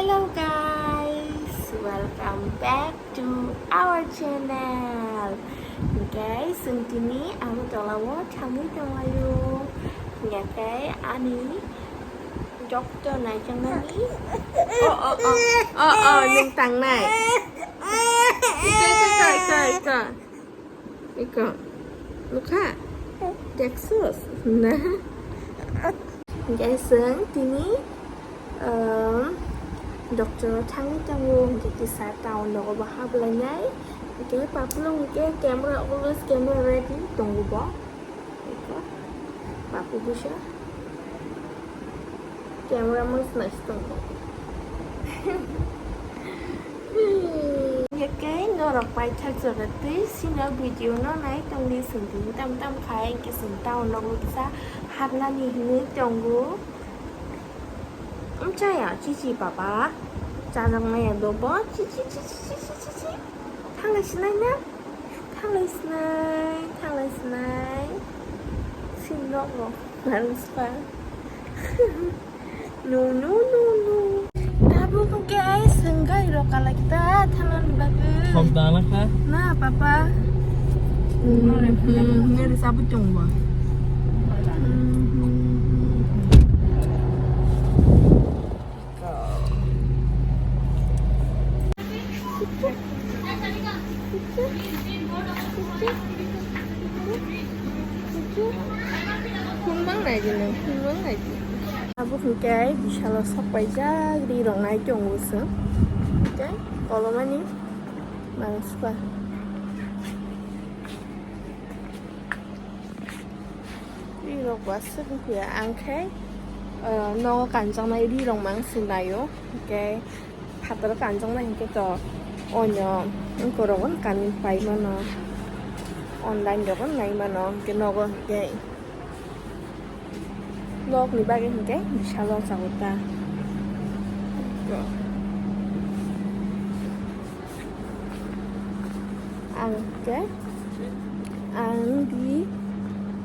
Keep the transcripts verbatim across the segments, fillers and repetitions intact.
Hello guys, welcome back to our channel. Guys, chwng tini Agartala o thangwi tonglaio. Hingkhe ani doctor naijaknani. Oh, oh, oh, oh, oh, nwng tangnai. Ika, ika, ika, ika. Iko, nukha? Texas. Na. Guys, chwng tini, um, doctor o thangwi tongo, hwnkhe kisa town nogo bo hablainai. Hwnkhe papulo hwnkhe camera, always camera ready tongo bo. Iko, papu busa. Camera mung snai se tongo. Hingke norok paithak jora twi sino video no nai tongdi, chwng tini tam tam khai hingke chwng town nogo kisa habnani hinwi tongo. Amchaya chichi baba chajaknai abo bo chichi chichi chichi chichi thanglai sinai na. Thanglai sinai, thanglai sinai. Sin nogo. Narwng spa. No, no, no, no. Tabuk hwnkhe ai chwng gari rok kalai ta thangnani bagwi. Thok dana kha? Na, papa. Hmm, hmm, hmm, sabuk chwng bo. Hmm, hmm, hmm. Phunbang nai di nwng, phunbang nai di. Abo hwnkhe bisalo sok paijak ri rok nai tongo chwng. Hwnkhe kolomani mangsa. Ri rok bo aswk wngkha, ang khe, uh, nogo kanjaknai ri rok mang se naio, hwnkhe phataro kanjaknai hwnkhe to onyo wngkorok bo kani pai mano, online rok bo nai mano, hwnkhe nogo hwnkhe nokni bagwi hwnkhe bisalo chago ta. Ang khe, ang di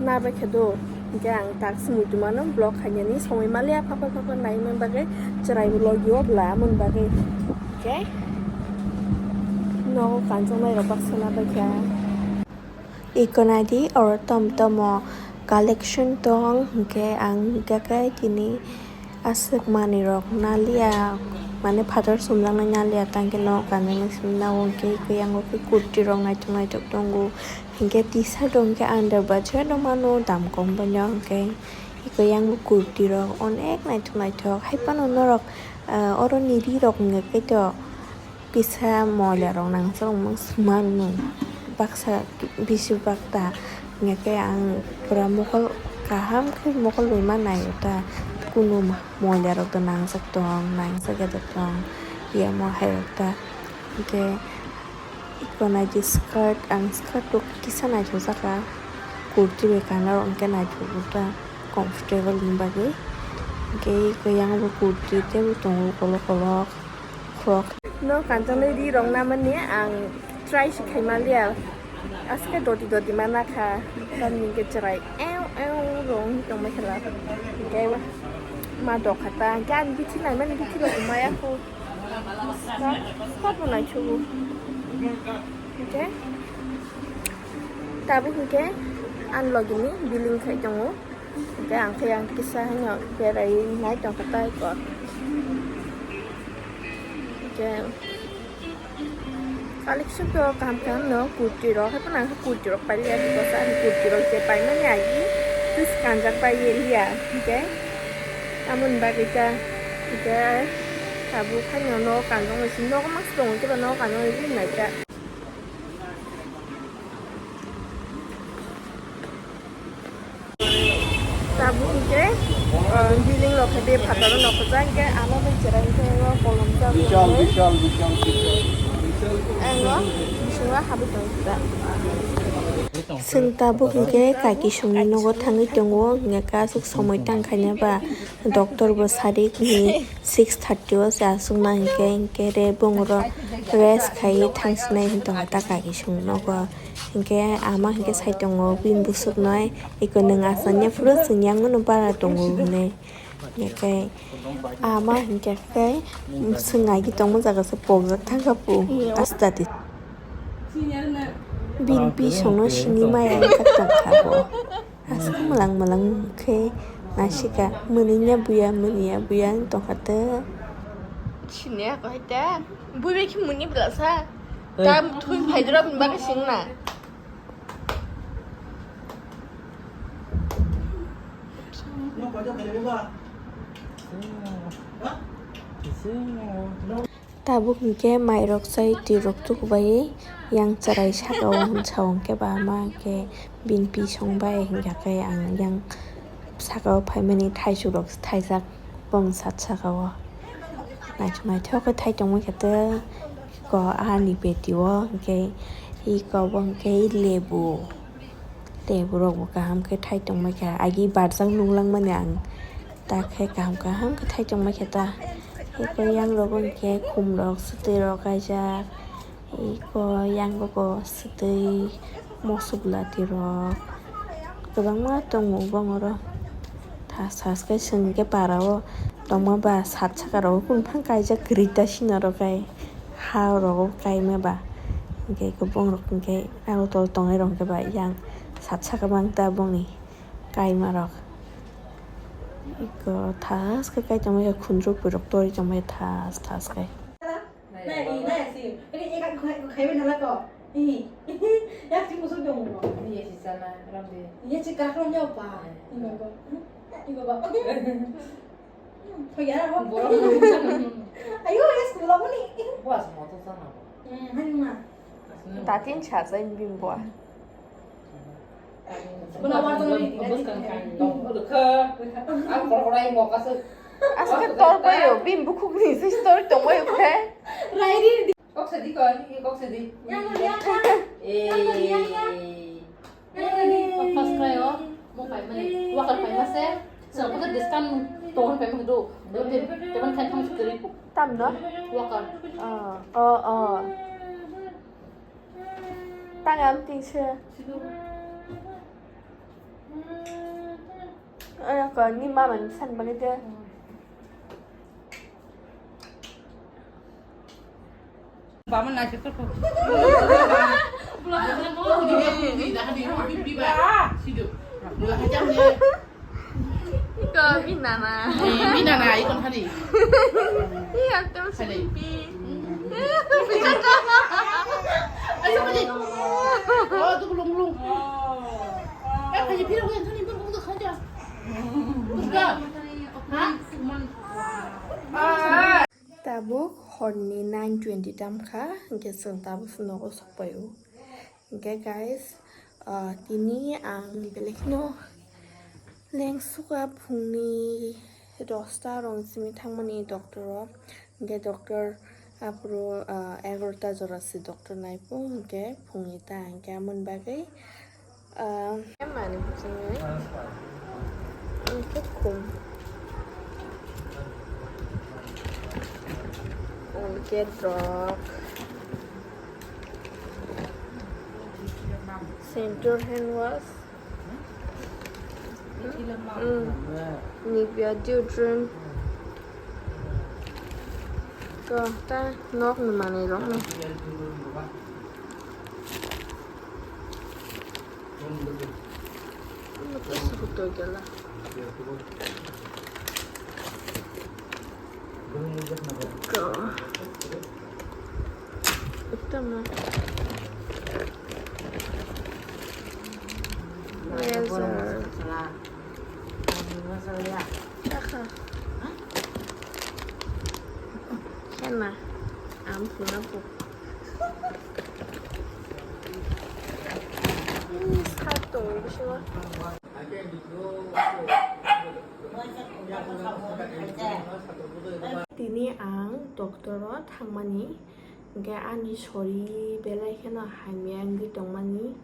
nabai khe do, hingke ang tak se muitu mano vlog khainani somoi maliya, phapha phapha naiman bagwi chwrai bo logi o bwla amoni bagwi, hingke nogo kanchongnai rok baksa nabai kha. Iko naidi oro tom tomo collection tong, hingke ang hingka khe tini aswk manwi rok naliya, mane phatar sumjaknai naliya, tangke nok kanwi sumna, hingke iko yango khe kurti rok naithok naithok tongo, hingke T-shirt rok hingke under budget o mano, dam kom bo no, hingke iko yango kurti rok onek naithok naithok, hai phano norok, ah, oro ni ri rok hingke to. Kisa moila rok nangjakmani baksa bisi bakta, hingke ang pura mokol kaham khe mokol bai ma naio ta, kunu moila rok da nangjak tong, nangjak ya da tong, yamo hai rok ta, hingke iko naidi skirt, ang skirt rok kisa naithok jaka, kurti bai kana rok hingke naithok ta comfortable ni bagwi, hingke iko yang bo kurti tei bo tongo kolok kolok. Frog. No kanchongnai ri rok namani ang try se khai manliya. Aske doti doti mana kha. Tamni hingke chwrai ew ew rong tongma khe la. Hingke ma dok kha ta. Hingke ani bithi naimani bithi rok maya kho. Start, start bo naithogo. Hingke tabuk hingke ani logi ni billing khai tongo. Hingke ang khe ang kisa haino berai nai tongkha tai kok. Hingke collection to kaham kaham no, kurti rok, hai phano ang khe kurti rok pailiya, because ani kurti rok je paimani agi, just kanjak pai ye liya, hingke amoni bagwi ta, hingke tabuk haino nogo kanjak nai si, nogo masa tongo khe ba nogo kanjak nai si nai ta. Tabuk hingke, ah, billing rok khe bephataro nokojak, hingke ano bai chwrai hingke o kolom jago Vishal, hwnwi. Vishal, Vishal, Vishal. Ang o bisingo habwi tong kha. Chwng tabuk hingke kakisongni nogo thangwi tongo, hingke aswk somoi tang khaina ba doctor bo sarik ni six thirty o se aswk ma hingke, hingke re bongoro rest khai thangsinai hinwi tongkha ta kakisong nogo. Hingke ama hingke sai tongo bini bwswk noi, eko nwng asanya phuru chwng yang mano bara tongo hinwi. Hinkhe ama hinkhe khe swng naigwi tongma jaga se pokjak thangkha pu asta di. Bini bisongno sini maya wngkha tongkha bo. Aswk mwlang mwlang khe naisika, mwnwiya buya, mwnwiya buya wng tongkha tei. Sini ya koi ta. Bui bai khe mwnwi bwlasa. Ta thwi phaidra bini bagwi singna. Tabuk hinkhe mairok chai twi rok tukubai yang chwrai saka o hwnsa o hinkhe ba ama hinkhe bini bisong bai hinkhe khe ang yang saka o phaimani thaichuk rok thaijak bong sat saka o naithok naithok khe thai tongma khe tei ko ani peti o hinkhe iko bo hinkhe lebu. Tei borok bo kaham khe thai tongbai kha. Agi barjak nuklang mani ang, ta khe kaham kaham khe thai tongbai kha ta. Eko yang rogo hinkhe khum rok, swtwi rok kaijak. Eko yang rogo swtwi, moso bwlati rok kwbangma tongo bong oro. Thas thas khe chwng khe para o tongma ba sat saka rogo kunu phang kaijak kwrwi ta sina rok kai ha rogo kaima ba. Hinkhe eko bong rok hinkhe. Aro tol tongnai rok hwnkhe ba yang sat saka mang ta bongni kaima rok. Iko thas khe kai tongmani khunju pui rok tori tongmani thas thas khe. Ayo, ya school lo ni. Buas moto sana. Hmm, hani ma. Tatin chasai bimbo. Aske tor bayo, bim bukhuk ni se tor tong bayo khe. Kok sedi ko, ini kok sedi. Yang yang yang. Eh. Yang yang yang. First cry o, mo pai mani, wakar pai mase, sa ko discount to hon pai mani do, do te, te ban khai kham kiri. Tam no? Wakar. Oh, oh, oh. Tang am ting se. Sido. Ano ko ni mama ni san bani de. Bama naisik khe. Iko binana. Binana ikon hari. Iya, terus pipi. Ayo, ayo. Oh, tu belum, belum. Eh, kayak bilang yang tadi belum, belum kerja. Buka. Hah? Tabuk horni nine twenty tam kha, hinkhe chwng tabuk se nogo sokpaio. Hinkhe guys, ah, tini ang belai kheno lengsuka phungni dosta rong simi thangmani doctor o. Hinkhe doctor aphuru, ah, egarota jora se doctor naipo, hinkhe phungni ta hinkhe amoni bagwi Ah, mani bwskango. Ang khe khum. Colgate rok. Santur hand wash. Hmm. Nivea deodorant. Ko ta nok ni manwi rok no. Ano kisa kutoi gela. Go. Ito na. Razor. Saka. Hena. Ampuna po. Ini satu, bisa. Tini ang doctor o thangmani, hinkhe ani sori belai kheno hamya wngwi tongmani,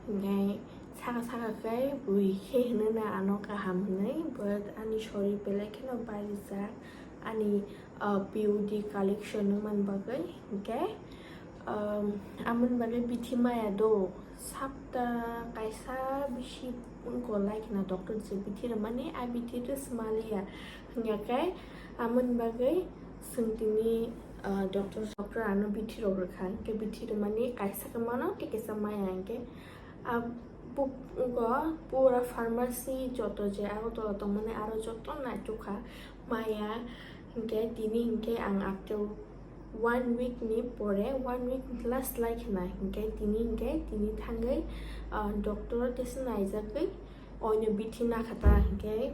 hinkhe saka saka khe bui khe hwnwi ano kaham hwnwi, but ani sori belai kheno barijak, ani ah, P U D collection wngmani bagwi, hinkhe, um, amoni bagwi bithi maya do, sapta kaisa bisi Wngkha lai kheno doctor je bithi rwmani, a bithi rw swmaliya. Hwnkhe amoni bagwi chwng tini, ah, doctor, doctor ano bithi rok rwkha, hwnkhe bithi rwmani kaisa khe mano, tei kaisa maya, hwnkhe a bo-, wngkha pura pharmacy joto je Agartala tongmani aro joto naitukha maya, hwnkhe tini hwnkhe ang after one week ni pore, one week last lai khna, hwnkhe tini hwnkhe tini thangwi, ah, doctor tesa naijagwi oino bithi nakha ta, hwnkhe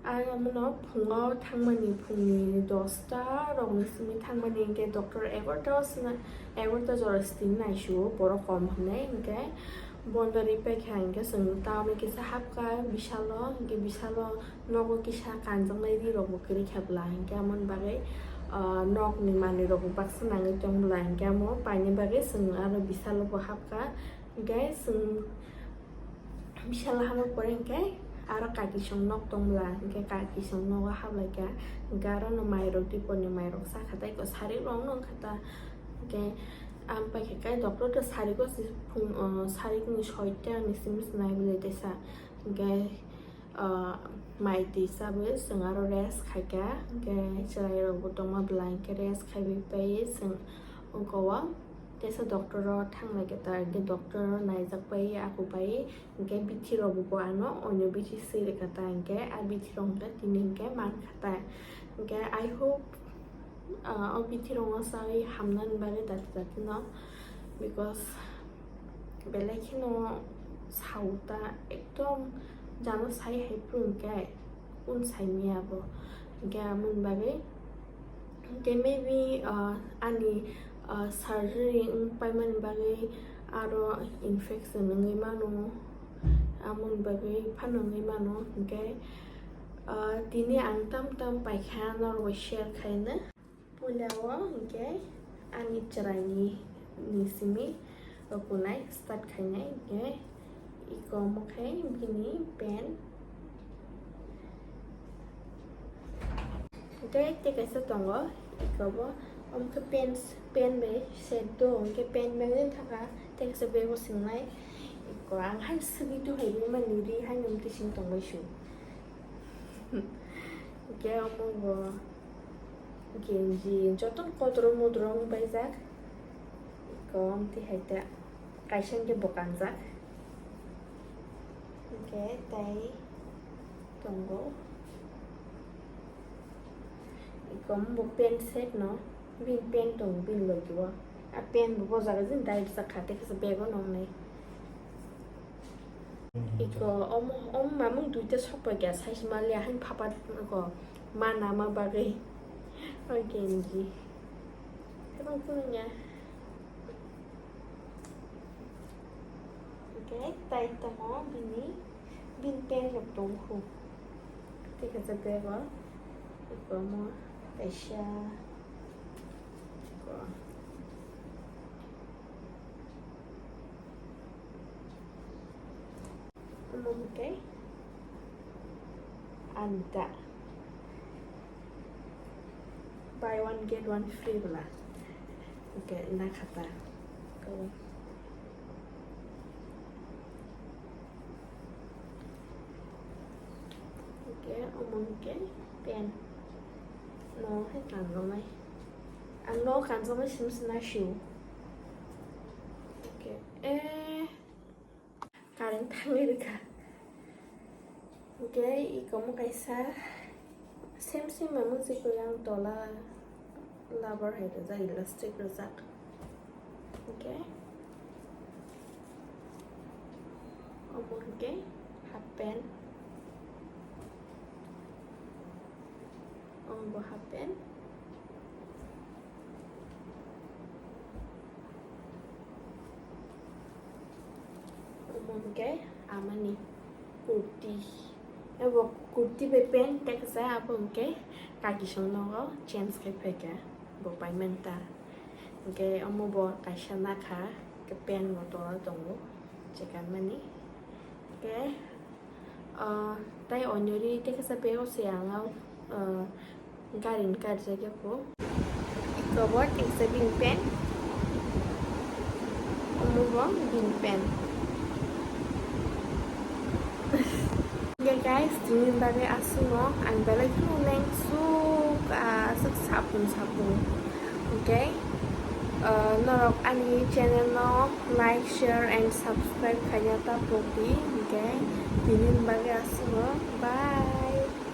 ang amono phungo thangmani, phungni dosta rokni simi thangmani, hwnkhe doctor egarota o sna-, egarota jora sitini naisio borok kom hwnwi, hwnkhe bondo ri paikha, hwnkhe chwng town o kisa hapkha bisalo, hwnkhe bisalo nogo kisa kanjaknai ri rokbo kwrwi kha bwla, hwnkhe amoni bagwi, ah, nokni manwi rokbo baksa nangwi tong bwla, hwnkhe amo paini bagwi chwng aro bisalo bo hapkha, hwnkhe chwng bisalo hapma pore hwnkhe aro kakisong nok tong bwla, hwnkhe kakisong nogo haplaikha, hwnkhe aro no mairok dipor ni mairok sakha tei ko sarik rok no wngkha ta, hwnkhe ang paikha khe doctor to sariko se phung, ah, sarikni soita ni simi se nai bwlai tesa, hwnkhe ah, mai twi chabwi chwng aro rest khaikha, hwnkhe chwrairokbo tongma bwla hwnkhe rest khaiwi pai chwng ungkha o tesa doctor o thanglaikha ta, hwnkhe doctor o naijak pai, ako pai, hwnkhe bithi rokbo bo ano oino bithi swi rwkha ta, hwnkhe a bithi rok hwnkhe tini hwnkhe mankha ta, hwnkhe I hope, ah, o bithi rokno chawi hamnani bagwi dati dati no, because belai kheno sao ta, ekdom jano sai hai phuru hwnkhe un sai maya bo, hwnkhe amoni bagwi, hwnkhe maybe, ah, ani, ah, surgery wng paimani bagwi aro infection wngwi mano, amoni bagwi phano wngwi mano, hwnkhe, ah, tini ang tam tam paikha norokbai share khaina. Puila o hwnkhe ani chwraini ni simi rwkunai start khainai, hwnkhe iko omo khe bini pen. Hwnkhe tei kaisa tongo, iko bo omo khe pen, pen bai set do, hwnkhe pen bai wng thaka tei kaisa bag o swngnai. Iko ang hai swgwi tu hai mani ri hai nung tising tongbai su. Hwnkhe omo bo. Genji jotono kodro modro wng paijak. Iko amtwi hai ta kaisa hwnkhe bo kanjak. Hwnkhe tai tongo. Iko omo bo pant set no, bini pant tongo bini logi o. A pant bo bo jaga jani dai rwjak kha, tei kaisa bag o nongnai. Iko omo, omo mamung duita sokphaikha, size maliya, haino phapar ko ma nama bagwi. O genji. Tei bang phunukya. Hwnkhe tai tongo bini, bini pant rok tongkhu. Tei kaisa bag o. Iko omo kaisa. Iko. Omo hwnkhe ani da buy one get one free bwla hwnkhe nakha ta. Hwnkhe omo hwnkhe pen no hai kanjaknai. Ang no kanjaknai simi se naisio. Hwnkhe eh. Current thangwi rwkha. Hwnkhe iko omo kaisa same same mamung se kwrwi ang tola rubber hai rwjak, elastic rwjak. Hwnkhe omo hwnkhe half pant. Omo bo half pant. Omo hwnkhe amani kurti. Abo kurti bai pant tei kwchai, abo hwnkhe kakisong nogo change khai phaikha, bo paimani ta. Hwnkhe omo bo kaisa nakha, hwnkhe pant bo tola tongo, chekanmani. Hwnkhe Ah, tei oinori tei kaisa bag o se ang, ah, gari ni karijak ya kho. Iko bo tei kaisa bini pant. Omo bo bini pant. Tini bagwi aswkno ang belai kheno lengsuk, ah, aswk sapung sapung. Okay? Ah, norok ani channel no like, share and subscribe khaina ta pokdi. Okay? Tini bagwi aswkno. Bye.